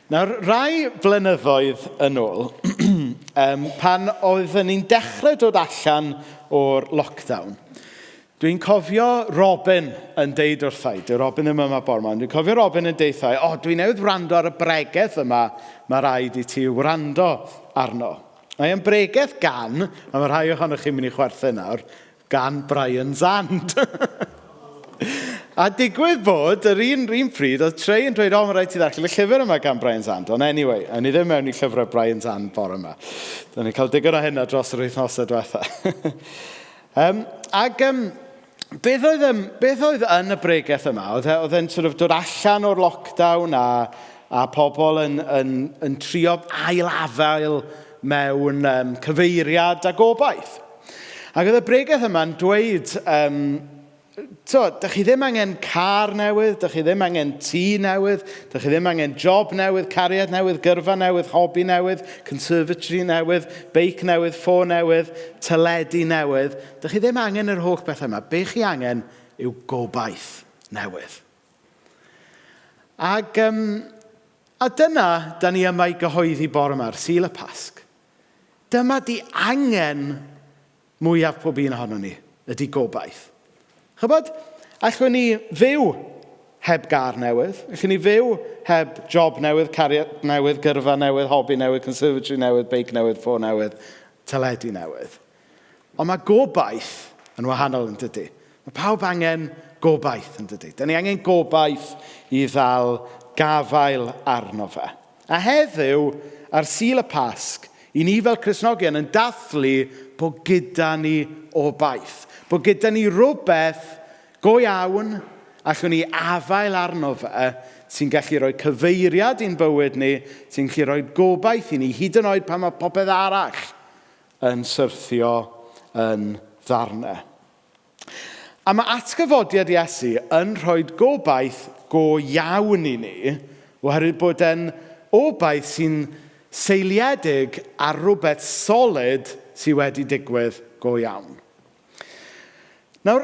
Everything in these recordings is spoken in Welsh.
Nawr, rai blynyddoedd yn ôl, pan oedden ni'n dechrau dod allan o'r lockdown, dwi'n cofio Robin yn deud wrtha i, dyw Robin ddim yma bore 'ma, ond dwi'n cofio Robin yn deud wrtha i, o, dwi newydd wrando ar y bregeth yma, mae rhaid i ti wrando arno. Mae e'n bregeth gan, a mae rhai ohonoch chi'n mynd i chwerthin nawr, gan Brian Zand. A digwydd bod, yr un, un pryd, oedd Trey yn dweud, o, mae rhaid ti ddarllen y llyfr yma gan Brian Zand. Ond anyway, o'n i ddim mewn i llyfrau Brian Zand bore yma. Dyna ni'n cael digon o hynna dros yr wythnosau diwetha. Ac beth, oedd, beth oedd yn y bregeth yma? Oedd e, oedd e'n sort of dod allan o'r lockdown a pobl yn trio ailafael mewn cyfeiriad a gobaith. Ac oedd y bregeth yma'n dweud, to, dych chi ddim angen car newydd, dych chi ddim angen tŷ newydd, dych chi ddim angen job newydd, cariad newydd, gyrfa newydd, hobi newydd, conservatory newydd, beic newydd, ffôn newydd, teledu newydd. Dych chi ddim angen yr holl bethau yma. Be chi angen yw gobaith newydd. Ac, a dyna, da ni yma i gyhoeddi bore yma, ar Sul y Pasg. Dyma di angen mwyaf pob un ohonon ni, ydy gobaith. Chybod, allwn ni fyw heb gar newydd, allwn ni fyw heb job newydd, cariad newydd, gyrfa newydd, hobi newydd, conservatory newydd, beic newydd, ffôn newydd, teledu newydd. Ond mae gobaith yn wahanol yn dydy. Mae pawb angen gobaith yn dydy. Da ni angen gobaith i ddal gafael arno fe. A heddiw, ar Sul y Pasg, i ni fel Cristnogion yn dathlu bod gyda ni obaith. Bod gyda ni rhywbeth go iawn allwn ni afael arno fe sy'n gallu rhoi cyfeiriad i'n bywyd ni, sy'n gallu rhoi gobaith i ni, hyd yn oed pan mae popeth arall yn syrthio yn ddarnau. A mae atgyfodiad Iesu yn rhoi gobaith go iawn i ni, oherwydd bod e'n obaith sy'n seiliedig ar rhywbeth solid sydd wedi digwydd go iawn. Nawr,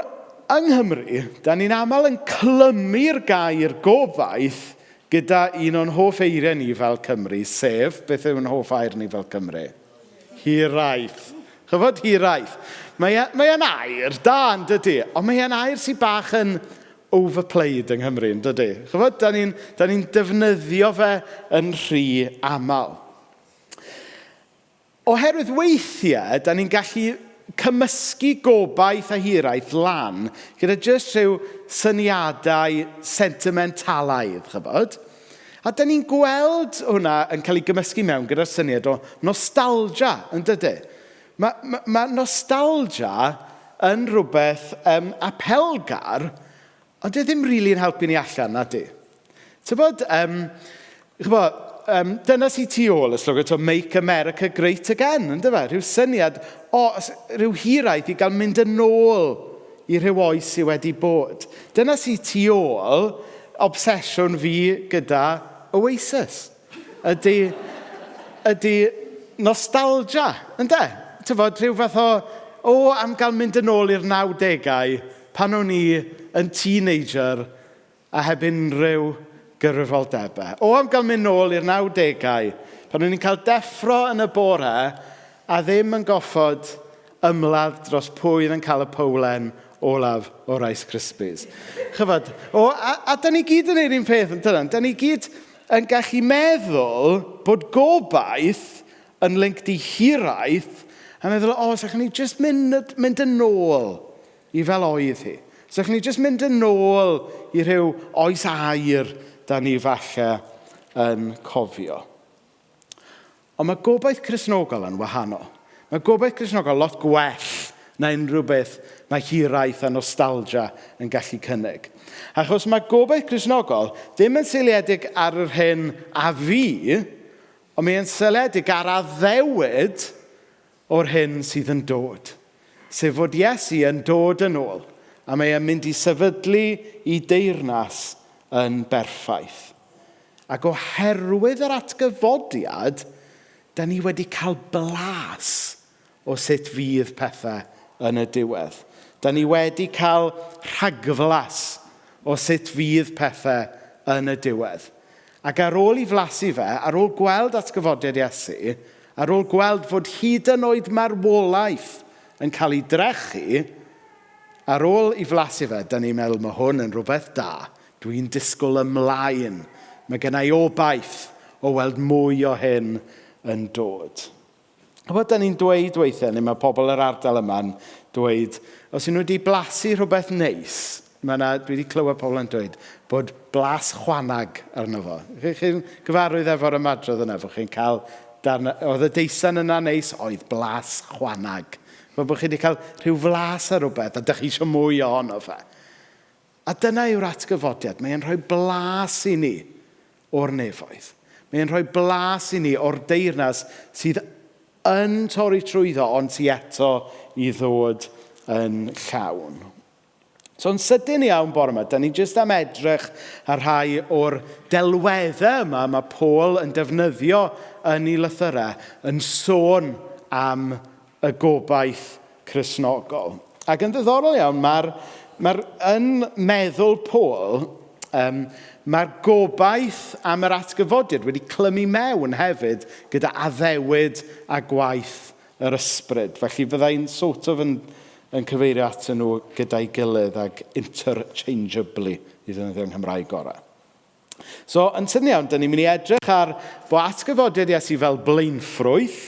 yng Nghymru, da ni'n aml yn clymu'r gair gobaith gyda un o'n hoff eiriau ni fel Cymru, sef, beth yw'n hoff air ni fel Cymru? Hiraeth. Chybod, hiraeth. Mae e, mae e'n air da, yn dydy? Ond mae e'n air sy'n bach yn overplayed yng Nghymru, yn dydy? Chybod, da ni'n ni defnyddio fe yn rhy aml. Oherwydd weithiau, da ni'n gallu cymysgu gobaith a hiraeth lan gyda jyst rhyw syniadau sentimentalaidd, chybod? A da ni'n gweld hwnna yn cael ei gymysgu mewn gyda'r syniad o nostalgia, yn dydy? Mae nostalgia yn rhywbeth apelgar, ond dyw e ddim rili'n really helpu ni allan, na di? Tybod, chybod, dyna sy'n tu ôl y slogan, to "Make America Great Again", ynddo fe? Rhyw syniad, o, rhyw hiraeth i gael mynd yn ôl i rhyw oes sydd wedi bod. Dyna sy'n tu ôl obsesiwn fi gyda Oasis. Ydy nostalgia, ynde? Tyfod, rhyw fath o, am gael mynd yn ôl i'r 90au pan o'n i yn teenager a heb unrhyw gyfrifoldebau. O, am gael mynd nôl i'r 90au, pan o'n i'n cael deffro yn y bore a ddim yn goffod ymladd dros pwy oedd yn cael y powlen olaf o Rice Krispies. Chyfod, o, a da ni gyd yn neud un peth yn dydan? Da ni gyd yn gallu meddwl bod gobaith yn linked i hiraeth a meddwl, o, os allwn ni jyst mynd yn ôl i fel oedd hi. Os allwn ni jyst mynd yn ôl i rhyw oes aur da ni falle yn cofio. Ond mae gobaith Cristnogol yn wahanol. Mae gobaith Cristnogol lot gwell na unrhyw beth mae hiraeth a nostalgia yn gallu cynnig. Achos mae gobaith Cristnogol ddim yn seiliedig ar yr hyn a fi, ond mae'n seiliedig ar addewid o'r hyn sydd yn dod. Sef fod Iesu yn dod yn ôl, a mae e'n mynd i sefydlu i deyrnas yn berffaith. Ac oherwydd yr atgyfodiad, da ni wedi cael blas o sut fydd pethau yn y diwedd. Da ni wedi cael rhagflas o sut fydd pethau yn y diwedd. Ac ar ôl i flasu fe, ar ôl gweld atgyfodiad Iesu, ar ôl gweld fod hyd yn oed marwolaeth yn cael ei drechu, ar ôl i flasu fe, da ni'n meddwl mae hwn yn rhywbeth da. Dwi'n disgwyl ymlaen. Mae gen i obaith o weld mwy o hyn yn dod. Chibod, da ni'n dweud weithiau, neu mae pobl yr ardal yma'n dweud, os y'n nhw wedi blasu rhywbeth neis, mae 'na, dwi wedi clywed pobl yn dweud bod blas chwanag arno fo. Chi'n gyfarwydd efo'r ymadrodd yna, fod chi'n cael darn, oedd y deisen yna neis, oedd blas chwanag. Fel bod chi wedi cael rhyw flas ar rhywbeth a dych chi eisiau mwy ohono fe. A dyna yw'r atgyfodiad. Mae e'n rhoi blas i ni o'r nefoedd. Mae e'n rhoi blas i ni o'r deyrnas sydd yn torri trwyddo, ond sy eto i ddod yn llawn. So yn sydyn iawn bore yma, da ni jyst am edrych ar rhai o'r delweddau yma mae Paul yn defnyddio yn ei lythyrau yn sôn am y gobaith Cristnogol. Ac yn ddiddorol iawn, mae'r, mae'r, yn meddwl Paul, mae'r gobaith am yr atgyfodiad wedi clymu mewn hefyd gyda addewid a gwaith yr ysbryd. Felly fyddai'n sort of yn cyfeirio atyn nhw gyda'i gilydd ac interchangeably, i ddefnyddio Nghymraeg gorau. So, yn sydyn iawn, dyn ni'n mynd i edrych ar bo atgyfodiad Iesu fel blaenffrwyth,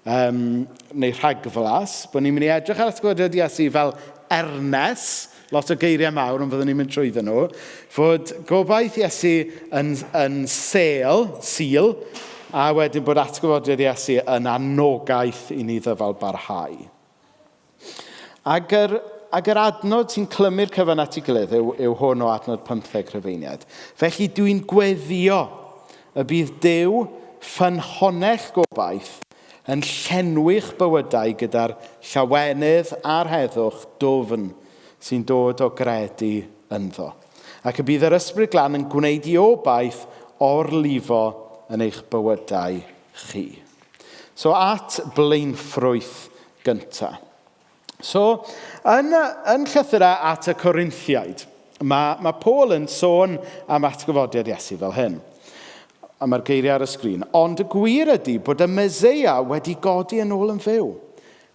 neu rhagflas, bod ni'n mynd i edrych ar atgyfodiad Iesu fel ernes, lot o geiriau mawr, ond fyddwn ni'n mynd trwyddo nhw, fod gobaith Iesu yn sêl, sil, a wedyn bod atgyfodiad Iesu yn anogaeth i ni ddyfal barhau. Ac yr adnod sy'n clymu'r cyfan at ei gilydd yw hwn o adnod 15 Rhufeiniaid. Felly dwi'n gweddio y bydd Duw ffynhonnell gobaith yn llenwi'ch bywydau gyda'r llawenydd a'r heddwch dwfn sy'n dod o gredu ynddo. Ac y bydd yr Ysbryd Glân yn gwneud i obaith orlifo yn eich bywydau chi. So at blaenffrwyth gynta. So, yn llythyrau at y Corinthiaid, mae Paul yn sôn am atgyfodiad Iesu fel hyn. A mae'r geiriau ar y sgrin. Ond y gwir ydy bod y Meseia wedi godi yn ôl yn fyw.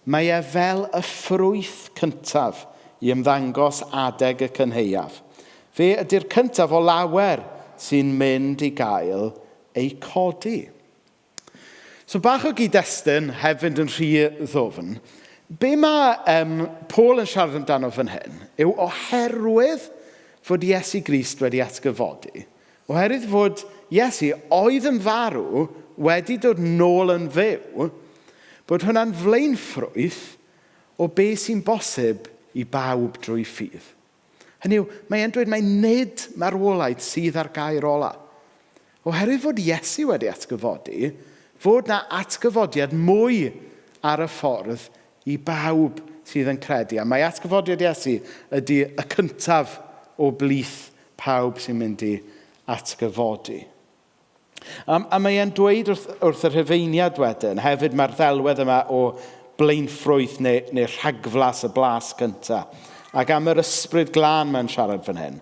Mae e fel y ffrwyth cyntaf i ymddangos adeg y cynhaeaf. Fe ydy'r cyntaf o lawer sy'n mynd i gael eu codi. So bach o gyd-destun, heb fynd yn rhy ddwfn, be mae Paul yn siarad amdano fan hyn yw oherwydd fod Iesu Grist wedi atgyfodi, oherwydd fod Iesu oedd yn farw wedi dod nôl yn fyw, bod hwnna'n flaenffrwyth o be sy'n bosib i bawb drwy ffydd. Hynny yw, mae e'n dweud mai nid marwolaeth sydd ar gair ola. Oherwydd fod Iesu wedi atgyfodi, fod na atgyfodiad mwy ar y ffordd i bawb sydd yn credu. A mae atgyfodiad Iesu ydy y cyntaf o blith pawb sy'n mynd i atgyfodi. A mae e'n dweud wrth y Rhufeiniad wedyn, hefyd mae'r ddelwedd yma o blaenffrwyth neu rhagflas y blas cynta. Ac am yr ysbryd glân mae'n siarad fan hyn.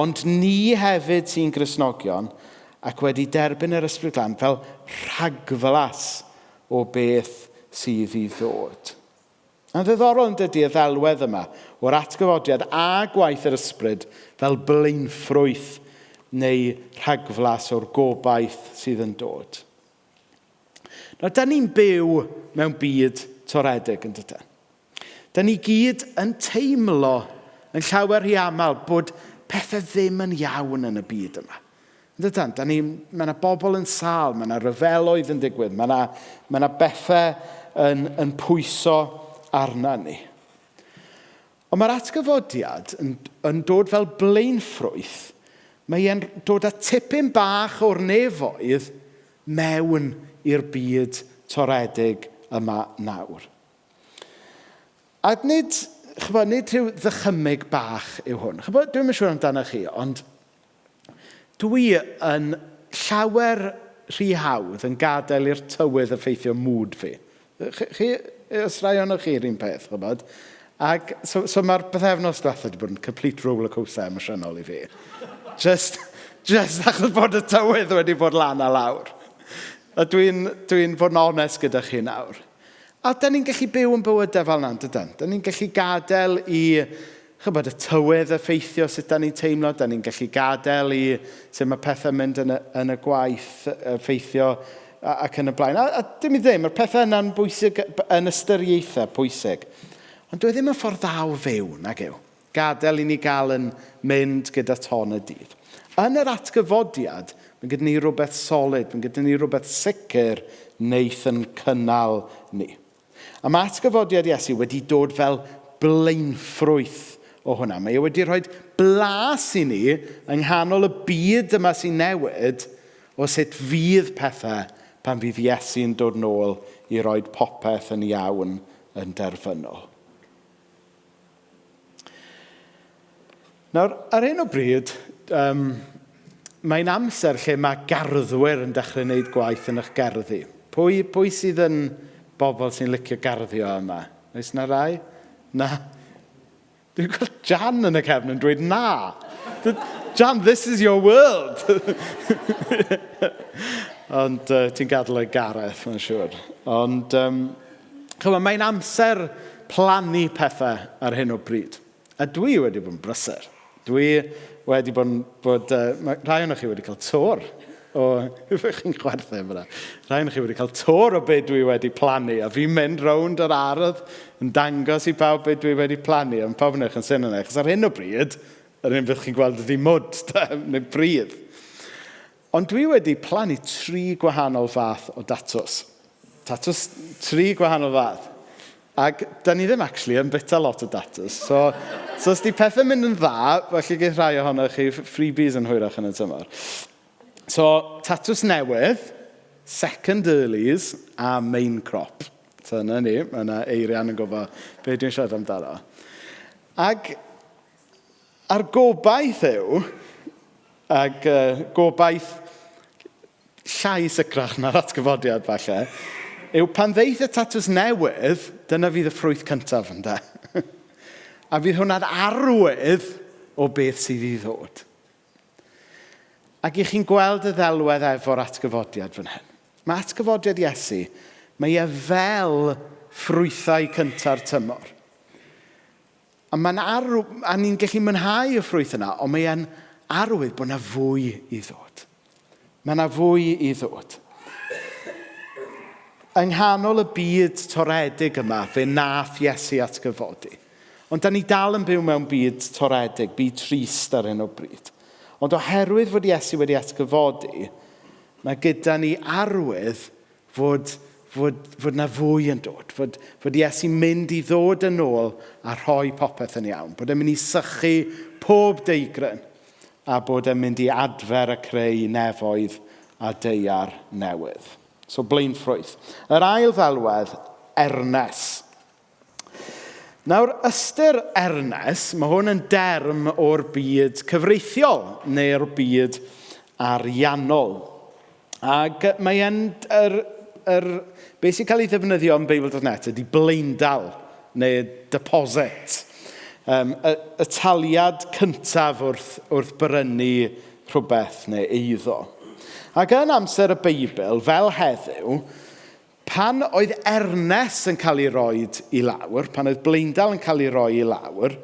Ond ni hefyd sy'n Gristnogion ac wedi derbyn yr ysbryd glân fel rhagflas o beth sydd i ddod. Yn ddiddorol yn dydy y ddelwedd yma o'r atgyfodiad a gwaith yr ysbryd fel blaenffrwyth neu rhagflas o'r gobaith sydd yn dod. Nawr, da ni'n byw mewn byd toredig yn dydyn. Da ni gyd yn teimlo yn llawer rhy aml bod pethau ddim yn iawn yn y byd yma. Yn dydan? Da ni, mae yna bobl yn sâl, mae yna ryfeloedd yn digwydd, mae yna bethau yn pwyso arna ni. Ond mae'r atgyfodiad yn dod fel blaenffrwyth. Mae e'n dod â tipyn bach o'r nefoedd mewn i'r byd toredig yma nawr. A nid, chybod, nid rhyw ddychymyg bach yw hwn. Chybod, dwi'm yn siŵr amdano chi, ond dwi yn llawer rhy hawdd yn gadael i'r tywydd effeithio mood fi. Chi, os rai ohonoch chi'r un peth, chybod? Ac so mae'r pythefnos diwetha wedi bod yn complete roller coaster emosiynol i fi. Just, Jyst achos bod y tywydd wedi bod lan a lawr. A dwi'n dwi fod yn onest gyda chi nawr. A da ni'n gallu byw yn bywydau fel yna, dydan? Da ni'n gallu gadael i chybod, y tywydd effeithio sut da ni'n teimlo, da ni'n gallu gadael i sut mae pethau'n mynd yn y, yn y gwaith effeithio ac yn y blaen. A, a dim i ddim, mae'r pethau yna'n bwysig, yn ystyriaethau pwysig. Ond dwi e ddim yn ffordd dda o fyw, nag yw. Gadael i ni gael yn mynd gyda ton y dydd. Yn yr atgyfodiad, mae gyda ni rhywbeth solid, mae gyda ni rhywbeth sicr wneith yn cynnal ni. A mae atgyfodiad Iesu wedi dod fel blaenffrwyth o hwnna. Mae e wedi rhoi blas i ni yng nghanol y byd yma sy'n newid o sut fydd pethau pan fydd Iesu'n dod nôl i roi popeth yn iawn yn derfynol. Nawr, ar hyn o bryd, um, mae'n amser lle mae garddwyr yn dechrau gwneud gwaith yn eich gerddi. Pwy, pwy sydd yn bobl sy'n licio garddio yma? Oes na rai? Na. Dwi'n gweld Jan yn y cefn yn dweud na. Jan, this is your world. Ond ti'n gadael o'i Gareth, mae'n siŵr. Ond, um, chymod, mae'n amser plannu pethau ar hyn o bryd. A dwi wedi bod yn brysur. Dwi wedi bod yn... Bod, mae rhai ohonoch chi wedi cael tor o... Chi'n chwerthin fyna. Rhai ohonoch chi wedi cael tor o be dwi wedi plannu. A fi'n mynd rownd yr ardd yn dangos i pawb be dwi wedi plannu. Ond pawb yn eich yn sy'n yna. Achos ar hyn o bryd, yr un beth chi'n gweld ydy mwd, neu pridd. Ond dwi wedi plannu tri gwahanol fath o datws. Tatws, tri gwahanol fath. Ac da ni ddim actually yn bita lot o datws. So, so os di pethau'n mynd yn dda, falle geith rhai ohonoch chi freebies yn hwyrach yn y tymor. So, tatws newydd, second earlies a main crop. So, yna ni, mae yna Eirian yn gwybod be dwi'n siarad amdano. Ac a'r gobaith yw, ac gobaith llai sicrach na'r atgyfodiad falle, yw pan ddeith y tatws newydd, dyna fydd y ffrwyth cyntaf ynde. A fydd hwnna'n arwydd o beth sydd i ddod. Ac i chi'n gweld y ddelwedd efo'r atgyfodiad fan hyn. Mae atgyfodiad Iesu, mae e fel ffrwythau cynta'r tymor. A, mae'n arw, a ni'n gallu mwynhau y ffrwyth yna, ond mae e'n arwydd bod yna fwy i ddod. Mae yna fwy i ddod. Yng nghanol y byd toredig yma, fe nath Iesu atgyfodi. Ond da ni dal yn byw mewn byd toredig, byd trist ar hyn o bryd. Ond oherwydd fod Iesu wedi atgyfodi, mae gyda ni arwydd fod, fod, fod na fwy yn dod, fod, fod Iesu'n mynd i ddod yn ôl a rhoi popeth yn iawn, bod e'n mynd i sychu pob deigryn a bod e'n mynd i adfer a creu nefoedd a deiar newydd. So, blaenffrwyth. Yr ail ddelwedd, ernes. Nawr, ystyr ernes, mae hwn yn derm o'r byd cyfreithiol neu'r byd ariannol. Ac mae e'n... Yr, yr, beth sy'n cael ei ddefnyddio yn Beibl.net ydy blaendal neu deposit. Um, y, y taliad cyntaf wrth, wrth brynu rhywbeth neu eiddo. Ac yn amser y Beibl, fel heddiw, Pan oedd ernes yn cael ei roed i lawr, pan oedd blaendal yn cael ei roi i lawr,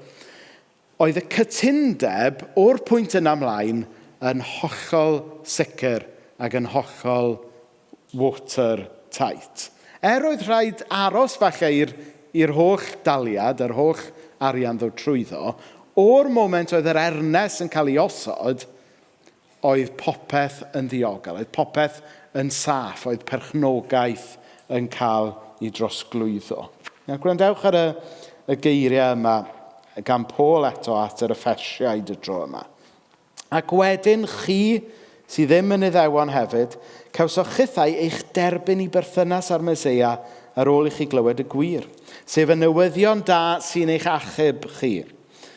oedd y cytundeb o'r pwynt yna ymlaen yn hollol sicr ac yn hollol watertight. Er oedd rhaid aros falle i'r i'r holl daliad, yr holl arian ddod trwyddo, o'r moment oedd yr ernes yn cael ei osod, oedd popeth yn ddiogel, oedd popeth yn saff, oedd perchnogaeth yn cael ei drosglwyddo. Nawr, gwrandewch ar y, y geiriau yma gan Paul eto at yr Effesiaid y tro yma. Ac wedyn chi sydd ddim yn iddewon hefyd, cawsoch chithau eich derbyn i berthynas â'r Meseia ar ôl i chi glywed y gwir, sef y newyddion da sy'n eich achub chi.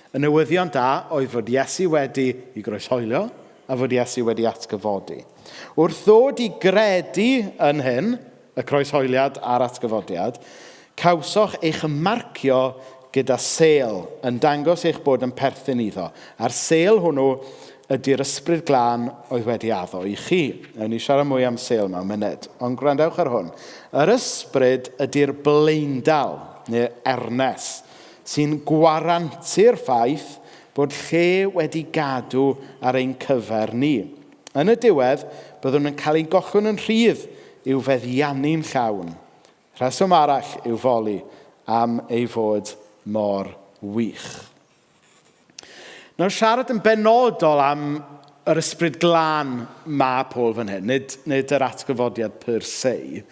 Y newyddion da oedd fod Iesu wedi ei groeshoelio a fod Iesu wedi atgyfodi. Wrth ddod i gredu yn hyn, y croeshoeliad a'r atgyfodiad, cawsoch eich marcio gyda sêl yn dangos eich bod yn perthyn iddo. A'r sêl hwnnw ydy'r ysbryd glân oedd wedi addo i chi. Ewn ni siarad mwy am sêl mewn munud, ond gwrandewch ar hwn. Yr ysbryd ydy'r blaendal, neu ernes, sy'n gwarantu'r ffaith bod lle wedi gadw ar ein cyfer ni. Yn y diwedd, byddwn yn cael ein gollwng yn rhydd i'w feddiannu'n llawn. Rheswm arall i'w foli am ei fod mor wych. Nawr, siarad yn benodol am yr ysbryd glân mae Paul fan hyn, nid yr atgyfodiad per se.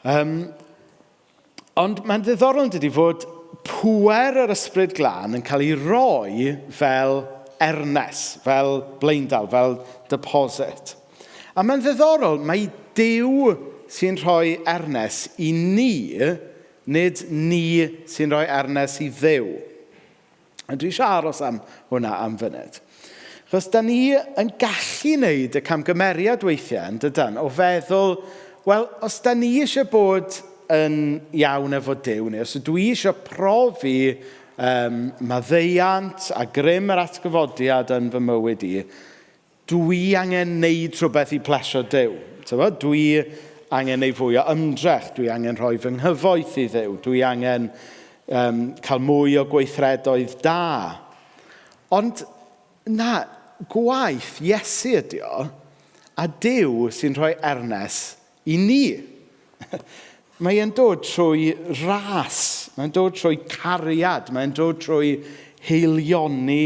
Ond mae'n ddiddorol yn dydi fod pŵer yr ysbryd glân yn cael ei roi fel ernes, fel blaendal, fel deposit. A mae'n ddiddorol, mae Duw sy'n rhoi ernes i ni, nid ni sy'n rhoi ernes i Dduw. A dwi eisiau aros am hwnna am funud. Achos da ni yn gallu wneud y camgymeriad weithiau, yn dydan, o feddwl, wel, os da ni eisiau bod yn iawn efo Duw, neu os ydw i eisiau profi maddeuant a grym yr atgyfodiad yn fy mywyd i, dwi angen neud rhywbeth i plesio Duw. Tybod? Dwi angen neud fwy o ymdrech, dwi angen rhoi fy nghyfoeth i Dduw, dwi angen cael mwy o gweithredoedd da. Ond na, gwaith Iesu ydi o, a Duw sy'n rhoi ernes i ni. Mae e'n dod trwy ras, mae'n dod trwy cariad, mae'n dod trwy haelioni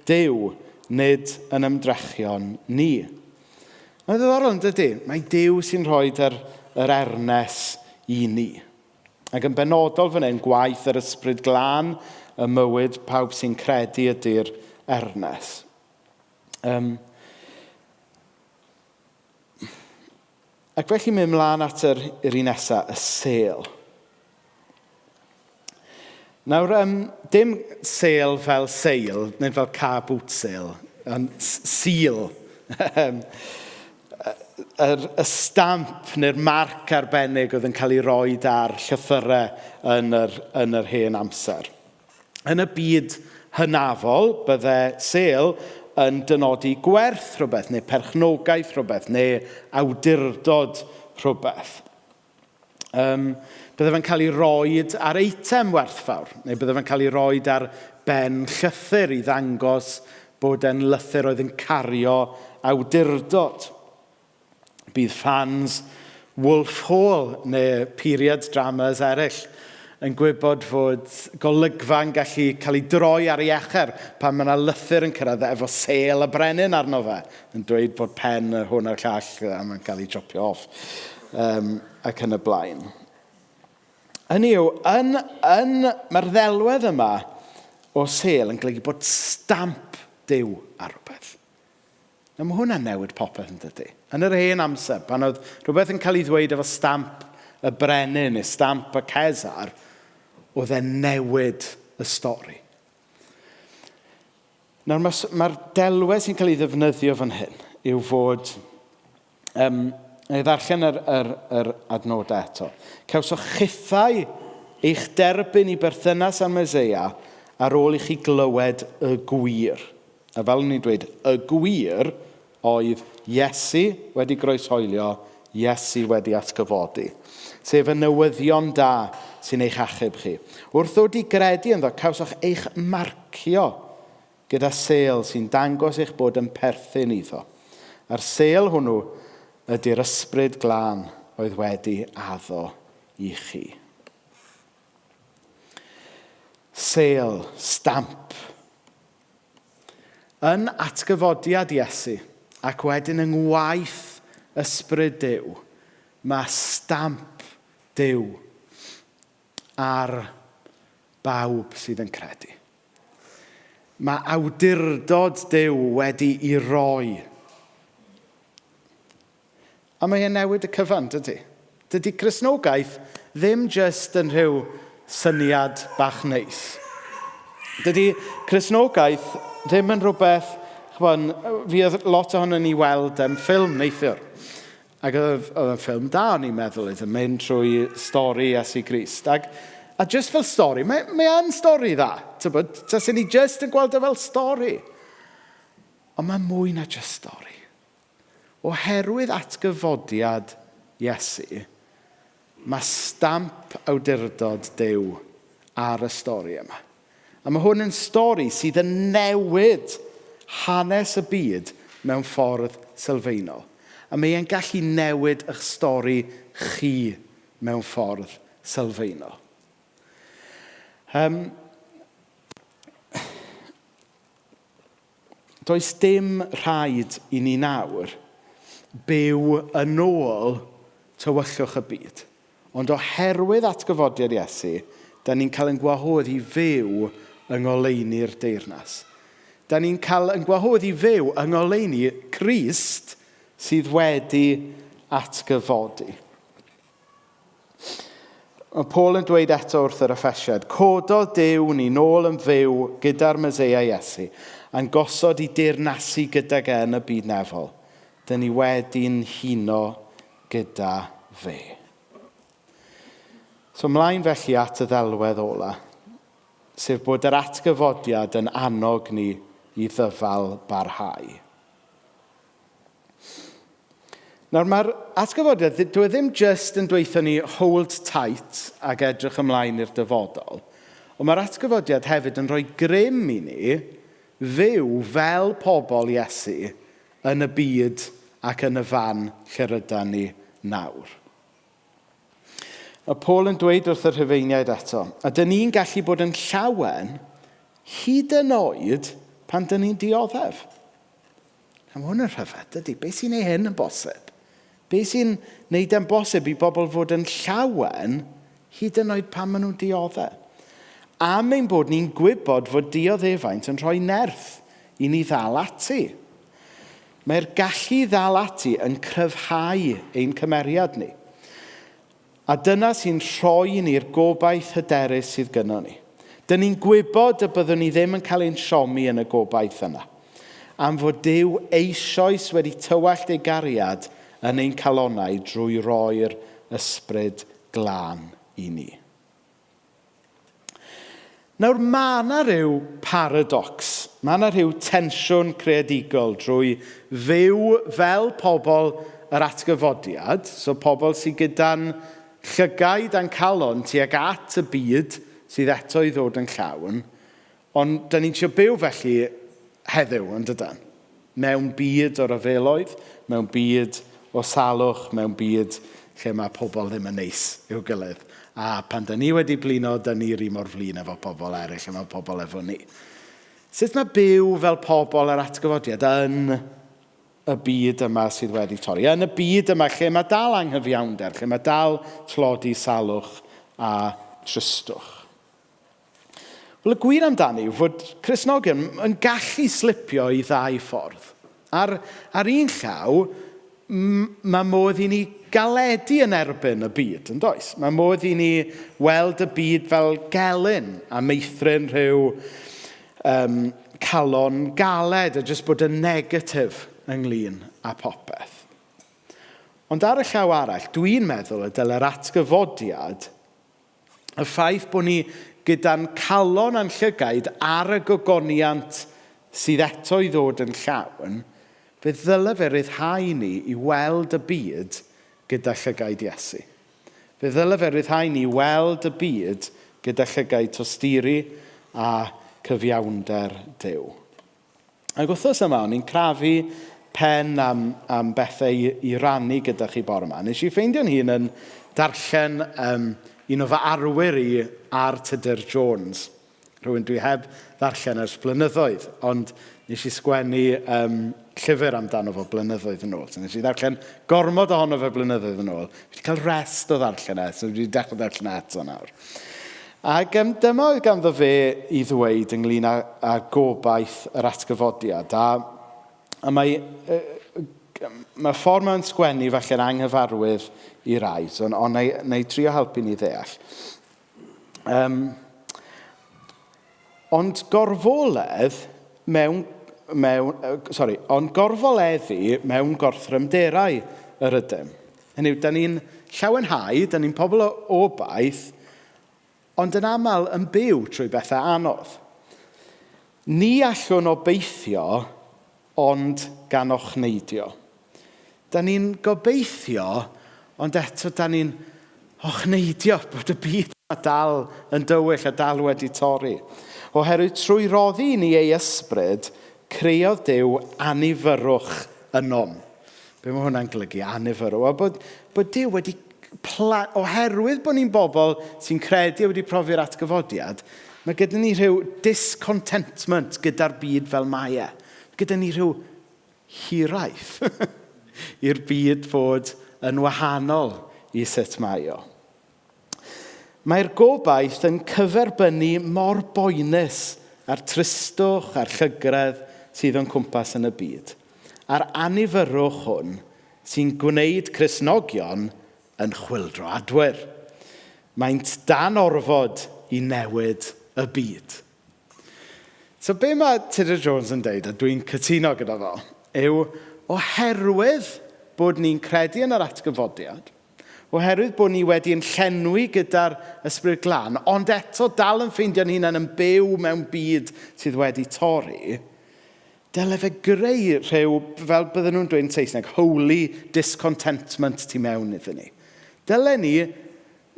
Duw, nid yn ymdrechion ni. Mae'n ddiddorol yn dydy? Mae Duw sy'n rhoi yr ernes i ni. Ac yn benodol fan hyn, gwaith yr ysbryd glân, y mywyd pawb sy'n credu ydy'r ernes. Ac felly mynd mlaen at yr un nesaf, y sêl. Nawr, dim sêl fel seil, nid fel car boot sale, ond seal. Y stamp neu'r marc arbennig oedd yn cael ei roed ar llythyrau yn yr hen amser. Yn y byd hynafol, bydde sêl yn dynodi gwerth rhywbeth, neu perchnogaeth rhywbeth, neu awdurdod rhywbeth. Bydde fe'n cael ei roed ar eitem werthfawr, neu bydde fe'n cael ei roed ar ben llythyr i ddangos bod e'n lythyr oedd yn cario awdurdod. Bydd fans Wolf Hall neu period dramas eraill yn gwybod fod golygfa'n gallu cael ei droi ar ei echer pan mae yna lythyr yn cyrraedd efo sêl y brenin arno fe, yn dweud bod pen hwn a'r llall a mae'n cael ei chopio off, ac yn y blaen. Hynny yw, mae'r ddelwedd yma o sêl yn golygu bod stamp Duw ar rhywbeth. Nawr, mae hwnna'n newid popeth yn dydy. Yn yr hen amser, pan oedd rhywbeth yn cael ei ddweud efo stamp y brenin neu stamp y Cesar, oedd e'n newid y stori. Nawr, mae'r delwedd sy'n cael ei ddefnyddio fan hyn yw fod... Na i ddarllen yr adnodau eto. Cawsoch chithau eich derbyn i berthynas â'r Meseia ar ôl i chi glywed y gwir. A fel o'n i'n dweud, y gwir oedd Iesu wedi groeshoelio, Iesu wedi atgyfodi. Sef y newyddion da sy'n eich achub chi. Wrth ddod i gredu ynddo, cawsoch eich marcio gyda sêl sy'n dangos eich bod yn perthyn iddo. A'r sêl hwnnw ydy'r ysbryd glân oedd wedi addo i chi. Sêl, stamp. Yn atgyfodiad Iesu ac wedyn yng ngwaith ysbryd Duw, mae stamp Duw ar bawb sydd yn credu. Mae awdurdod Duw wedi ei roi. A mae e'n newid y cyfan, dydy? Dydy Cristnogaeth ddim jyst yn rhyw syniad bach neis. Dydy Cristnogaeth ddim yn rhywbeth, ch'mod, fi oedd lot ohono ni weld ffilm neithiwr. Ac oedd yn ffilm da, o'n i'n meddwl, oedd yn mynd trwy stori Iesu Grist. A jyst fel stori, mae yn stori dda. Tybod, tasen ni jyst yn gweld e fel stori. Ond mae mwy na jyst stori. Oherwydd atgyfodiad Iesu, mae stamp awdurdod Duw ar y stori yma. A mae hwn yn stori sydd yn newid hanes y byd mewn ffordd sylfaenol. A mae e'n gallu newid eich stori chi mewn ffordd sylfaenol. Does dim rhaid i ni nawr byw yn ôl tywyllwch y byd. Ond oherwydd atgyfodiad Iesu, da ni'n cael ein gwahodd i fyw yng ngoleuni'r deyrnas. Da ni'n cael ein gwahodd i fyw yng ngoleuni Crist sydd wedi atgyfodi. Mae Paul yn dweud eto wrth yr Effesiaid, cododd Duw ni nôl yn fyw gyda'r Meseia Iesu, a'n gosod i deyrnasu gydag e yn y byd nefol. Dyn ni wedi'n huno gyda fe. So mlaen felly at y ddelwedd ola, sef bod yr atgyfodiad yn annog ni i ddyfal barhau. Nawr mae'r atgyfodiad, dyw e ddim jyst yn dweutho ni hold tight ac edrych ymlaen i'r dyfodol, ond mae'r atgyfodiad hefyd yn rhoi grym i ni fyw fel pobl Iesu yn y byd ac yn y fan lle rydan ni nawr. Mae Paul yn dweud wrth y Rhufeiniaid eto, a dyn ni'n gallu bod yn llawen hyd yn oed pan dyn ni'n dioddef. A mae hwn yn rhyfedd, dydy? Be sy'n ei hyn yn bosib? Be sy'n neud e'n bosib i bobl fod yn llawen hyd yn oed pan maen nhw'n dioddef? Am ein bod ni'n gwybod fod dioddefaint yn rhoi nerth i ni ddal ati. Mae'r gallu i ddal ati yn cryfhau ein cymeriad ni. A dyna sy'n rhoi i ni'r gobaith hyderus sydd gynnon ni. Dyn ni'n gwybod y byddwn ni ddim yn cael ein siomi yn y gobaith yna, am fod Duw eisoes wedi tywallt ei gariad yn ein calonnau drwy roi'r Ysbryd Glân i ni. Nawr, mae yna rhyw paradox, mae yna rhyw tensiwn creadigol drwy fyw fel pobl yr atgyfodiad, so pobl sydd gyda'n llygaid a'n calon tuag at y byd sydd eto i ddod yn llawn, ond da ni'n trio byw felly heddiw, yn dydan? Mewn byd o ryfeloedd, mewn byd o salwch, mewn byd lle mae pobl ddim yn neis i'w gilydd. A pan da ni wedi blino, da ni'r un mor flin efo pobl eraill a mae pobl efo ni. Sut mae byw fel pobl ar atgyfodiad yn y byd yma sydd wedi torri? Yn y byd yma lle mae dal anghyfiawnder, lle mae dal tlodi, salwch a tristwch. Wel, y gwir amdani yw fod Cristnogion yn gallu slipio i ddau ffordd. Ar, ar un llaw, mae modd i ni galedu yn erbyn y byd, yn does? Mae modd i ni weld y byd fel gelyn a meithrin rhyw calon galed a jyst bod yn negatif ynglyn â popeth. Ond ar y llaw arall, dwi'n meddwl y dyle'r atgyfodiad Y ffaith bod ni gyda'n calon a'n llygaid ar y gogoniant sydd eto i ddod yn llawn, fe ddyle fe ryddhau ni i weld y byd gyda llygaid Iesu. Fe ddyle fe ryddhau ni i weld y byd gyda llygaid tosturi a cyfiawnder Duw. Ac wythnos yma, o'n i'n crafu pen am, am bethau i, i rannu gyda chi bore yma. Nes i ffeindio'n hun yn darllen un o fy arwyr i ar Tudur Jones. Rhywun dwi heb ddarllen ers blynyddoedd, ond nes i sgwennu llyfr amdano fo blynyddoedd yn ôl. So nes i ddarllen gormod ohono fe blynyddoedd yn ôl. Fi wedi cael rest o ddarllen e, so dwi wedi dechrau darllen e eto nawr. Ac dyma oedd ganddo fe i ddweud ynglyn â, â gobaith yr atgyfodiad. A, a mae, mae ffordd mae'n sgwennu falle'n anghyfarwydd i rai, so, ond na, na i trio helpu ni ddeall. Ond gorfoledd mewn, mewn, sorry, ond gorfoleddu mewn gorthrymderau yr ydym. Hynny yw, da ni'n llawenhau, da ni'n pobl o obaith, ond yn aml yn byw trwy bethau anodd. Ni allwn obeithio ond gan ochneidio. Da ni'n gobeithio, ond eto da ni'n ochneidio bod y byd yma dal yn dywyll a dal wedi torri. Oherwydd trwy roddi i ni ei ysbryd, creodd Duw annifyrrwch ynom. Be mae hwnna'n golygu, annifyrrwch? Wel, bod Duw wedi oherwydd bod ni'n bobl sy'n credu a wedi profi'r atgyfodiad, mae gyda ni rhyw discontentment gyda'r byd fel mae e. Gyda ni rhyw hiraeth i'r byd fod yn wahanol i sut mae o. Mae'r gobaith yn cyferbynnu mor boenus a'r tristwch a'r llygredd sydd o'n cwmpas yn y byd. A'r annifyrrwch hwn sy'n gwneud Cristnogion yn chwyldroadwyr. Maent dan orfod i newid y byd. So be mae Tudur Jones yn deud, a dwi'n cytuno gyda fo, yw oherwydd bod ni'n credu yn yr atgyfodiad, oherwydd bod ni wedi'n llenwi gyda'r Ysbryd Glân, ond eto dal yn ffeindio'n hunain yn byw mewn byd sydd wedi torri, dyle fe greu rhyw, fel bydden nhw'n dweud yn Saesneg, holy discontentment tu mewn iddyn ni. Dyle ni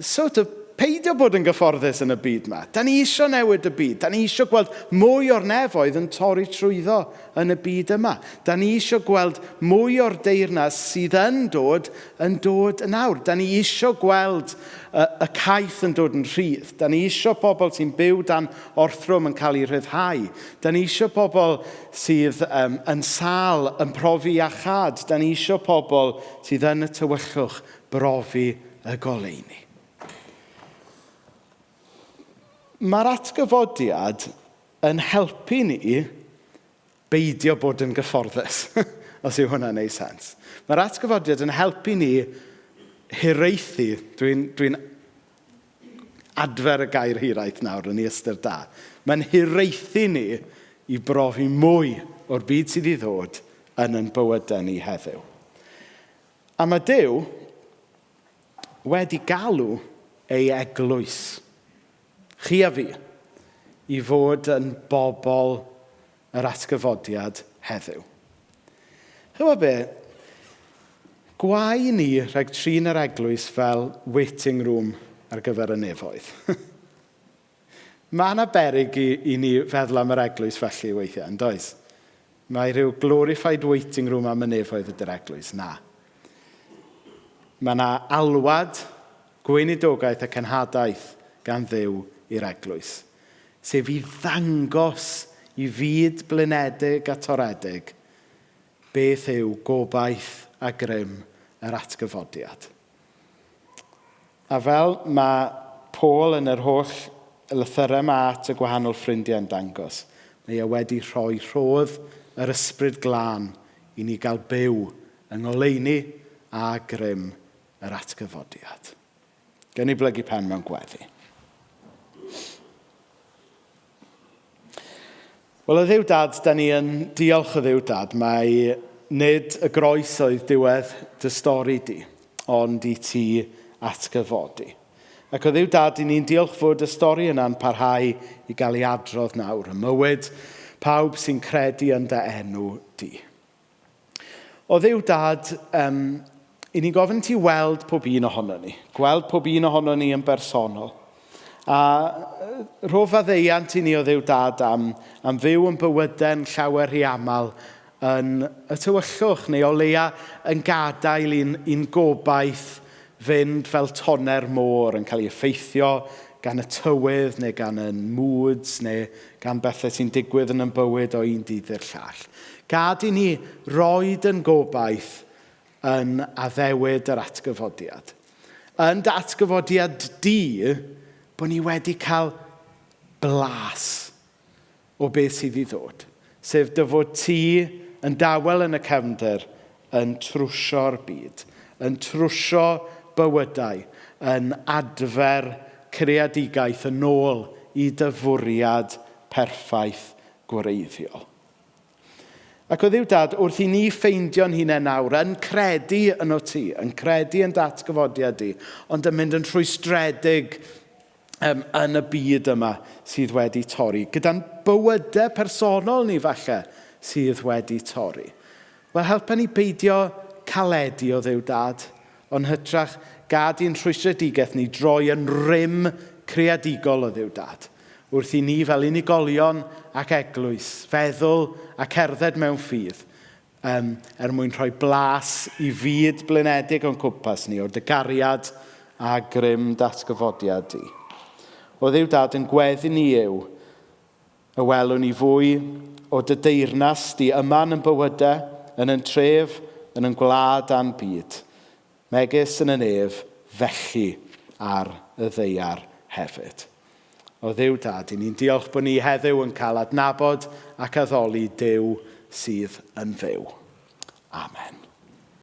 sort of peidio bod yn gyfforddus yn y byd yma. Da ni isio newid y byd. Da ni isio gweld mwy o'r nefoedd yn torri trwyddo yn y byd yma. Da ni isio gweld mwy o'r deyrnas sydd yn dod yn dod yn awr. Da ni isio gweld y caeth yn dod yn rhydd. Da ni isio pobl sy'n byw dan orthrwm yn cael eu rhyddhau. Da ni isio pobl sydd yn sâl yn profi iachâd. Da ni isio pobl sydd yn y tywyllwch brofi y goleuni. Mae'r atgyfodiad yn helpu ni beidio bod yn gyfforddus, os yw hwnna'n neud sens. Mae'r atgyfodiad yn helpu ni hiraethu, dwi'n adfer y gair hiraeth nawr yn ei ystyr da. Mae'n hiraethu ni i brofi mwy o'r byd sydd i ddod yn ein bywydau ni heddiw. A mae Duw wedi galw ei eglwys, chi a fi, i fod yn bobl yr atgyfodiad heddiw. Chymod be? Gwae ni rhag trin yr eglwys fel waiting room ar gyfer y nefoedd. Mae yna beryg i ni feddwl am yr eglwys felly weithiau, yn does? Mae rhyw glorified waiting room am y nefoedd ydy'r eglwys. Na. Mae yna alwad, gweinidogaeth a cenhadaeth gan Dduw i'r eglwys. Sef i ddangos i fyd blinedig a toredig beth yw gobaith a grym yr atgyfodiad. A fel mae Paul yn yr holl lythyrau yma at y gwahanol ffrindiau yn dangos, mae e wedi rhoi rhodd yr Ysbryd Glân i ni gael byw yng ngoleuni a grym yr atgyfodiad. Gen i blygu pen mewn gweddi. Wel, o Dduw Dad, da ni yn diolch o Dduw Dad, mai nid y groes oedd diwedd dy stori di, ond i ti atgyfodi. Ac o Dduw Dad, i ni'n diolch fod y stori yna'n parhau i gael ei adrodd nawr, ym mywyd pawb sy'n credu yn dy enw di. O Dduw Dad, i ni'n gofyn ti weld pob un ohono ni, gweld pob un ohono ni yn bersonol. A rho faddeuant i ni o Dduw Dad am fyw yn bywydau'n llawer rhy aml yn y tywyllwch, neu o leia yn gadael i'n gobaith fynd fel tonner môr yn cael ei effeithio gan y tywydd neu gan yn moods neu gan bethau sy'n digwydd yn ein bywyd o un dydd i'r llall. Gad i ni roed yn gobaith yn addewid yr atgyfodiad. Yn dy atgyfodiad di, bod ni wedi cael blas o beth sydd i ddod. Sef dy fod ti yn dawel yn y cefndir yn trwsio'r byd, yn trwsio bywydau, yn adfer creadigaeth yn ôl i dy fwriad perffaith gwreiddiol. Ac o Dduw Dad, wrth i ni ffeindio'n hunain nawr, yn credu yno ti, yn credu yn datgyfodiad di, ond yn mynd yn rhwystredig yn y byd yma sydd wedi torri. Gyda'n bywydau personol ni falle sydd wedi torri. Wel, helpa ni beidio caledu o Dduw Dad, ond hytrach gad i'n rhwystredigaeth ni droi yn rym creadigol o Dduw Dad. Wrth i ni fel unigolion ac eglwys feddwl a cerdded mewn ffydd, er mwyn rhoi blas i fyd blinedig o'n cwmpas ni, o'r dy gariad a grym datgyfodiad di. O Dduw Dad, yn gweddi ni yw y welwn ni fwy o dy deyrnas di yma yn bywydau, yn yn tref, yn yn gwlad a'n byd. Megis yn y nef, felly ar y ddaear hefyd. O Dduw Dad, i ni'n diolch bod ni heddiw yn cael adnabod ac addoli Duw sydd yn fyw. Amen.